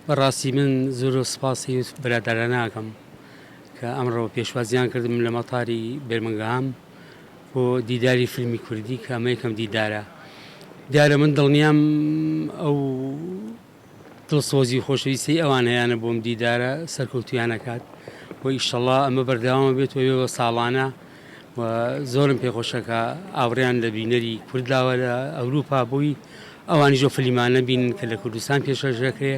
بەڕاستی من زۆر سپاسی برادەرانە ئەکەم کە ئەمڕۆ پێشوازیان کردم لە مەتاری بێرمنگهام بۆ دیداری فیلمی کوردی کە ئەمە یەکەم دیدارە دیارە من دڵنیام ئەو دڵسۆزی و خۆشەویستی ئەوان هەیانە بۆم دیدارە سەرکەوتویان ئەکات و ئیشەڵا ئەمە بەردەوامە بێت و بە ساڵانە و زۆرم پێخۆشە کە ئاوڕیان لە بینەری کورد داوە لە ئەوروپا بووی ئەوانیش ئەو فلیمانە بینن کە لە کوردستان پێشکەش دەکرێ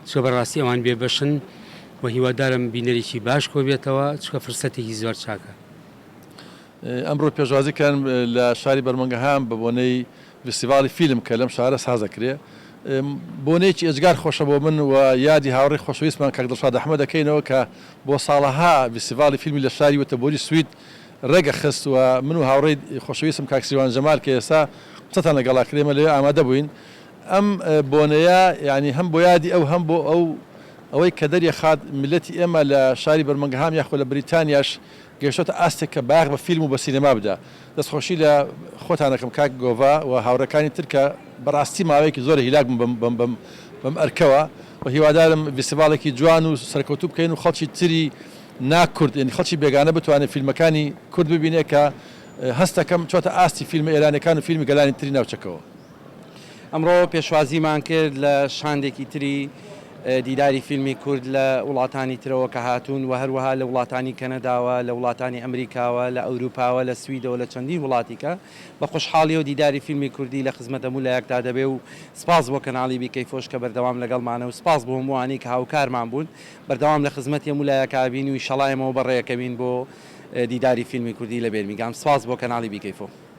چونکە بەڕاستی ئەوان بێ بەشن و هیوادارم بینەرێکی باش کۆبێتەوە چونکە فرسەتێکی زۆر چاکە. ئەمڕۆ پێشوازی کران لە شاری بەرمنگهام بە بۆنەی ڤیستیڤاڵی فیلم کە لەم شارە ساز دەکرێ. بۆنەیەکی ئێجگار خۆشە بۆ من و یادی هاوڕێی خۆشەویستمان کاک دڵشاد ئەحمەد دەکەینەوە کە بۆ ساڵەها ڤیستیڤاڵی فیلمی لە شاری وتەبۆری سوید ڕێکخست و من و هاوڕێی خۆشەویستم کاک سیروان جەمال کە ئێستا قسەتان لەگەڵا کرد ئێمە لەوێ ئامادە بووین. ئەم بۆنەیە یانی هەم بۆ یادی ئەو هەم بۆ ئەو ئەوەی کە دەریەخات میللەتی ئێمە لە شاری بەرمنگهام یاخۆ لە بریتانیاش گەیشتۆتە ئاستێک کە بایەخ بە فیلم و بە سینەما بدا. دەستخۆشی لە خۆتان ئەکەم کاک گۆڤا و هاوڕێکانی تر کە بەڕاستی ماوەیەکی زۆرە هیلاک بوون بەم بەم بەم ئەرکەوە و هیوادارم ڤیستیڤاڵێکی جوان و سەرکەوتوو بکەین و خەڵکی تری نا کورد یانی خەڵکی بێگانە بتوانێت فیلمەکانی کورد ببینێ کە هەستەکەم چۆتە ئاستی فیلمە ئێرانیەکان و فیلمی گەلانی تری ناوچەکەوە. ئەمڕۆ پێشوازیمان کرد لە شاندێکی تری دیداری فیلمی کورد لە وڵاتانی ترەوە کە هاتوون و هەروەها لە وڵاتانی کەنەداوە، لە وڵاتانی ئەمریکاوە، لە ئەوروپاوە، لە سویدەوە، لە چەندین وڵاتی کە. بە خۆشحاڵیەوە دیداری فیلمی کوردی لە خزمەت هەموو لایەکدا دەبێ و سپاس بۆ کەناڵی بیکەی فۆش کە بەردەوام لەگەڵمانە و سپاس بۆ هەمووانی کە هاوکارمان بوون. بەردەوام لە خزمەتی هەموو لایەکا بین و ئیشەڵا ئێمەوە بەڕێکەوین بۆ دیداری فیلمی کوردی لە بێرمیگام. سپاس بۆ کەناڵی بیکەی فۆ.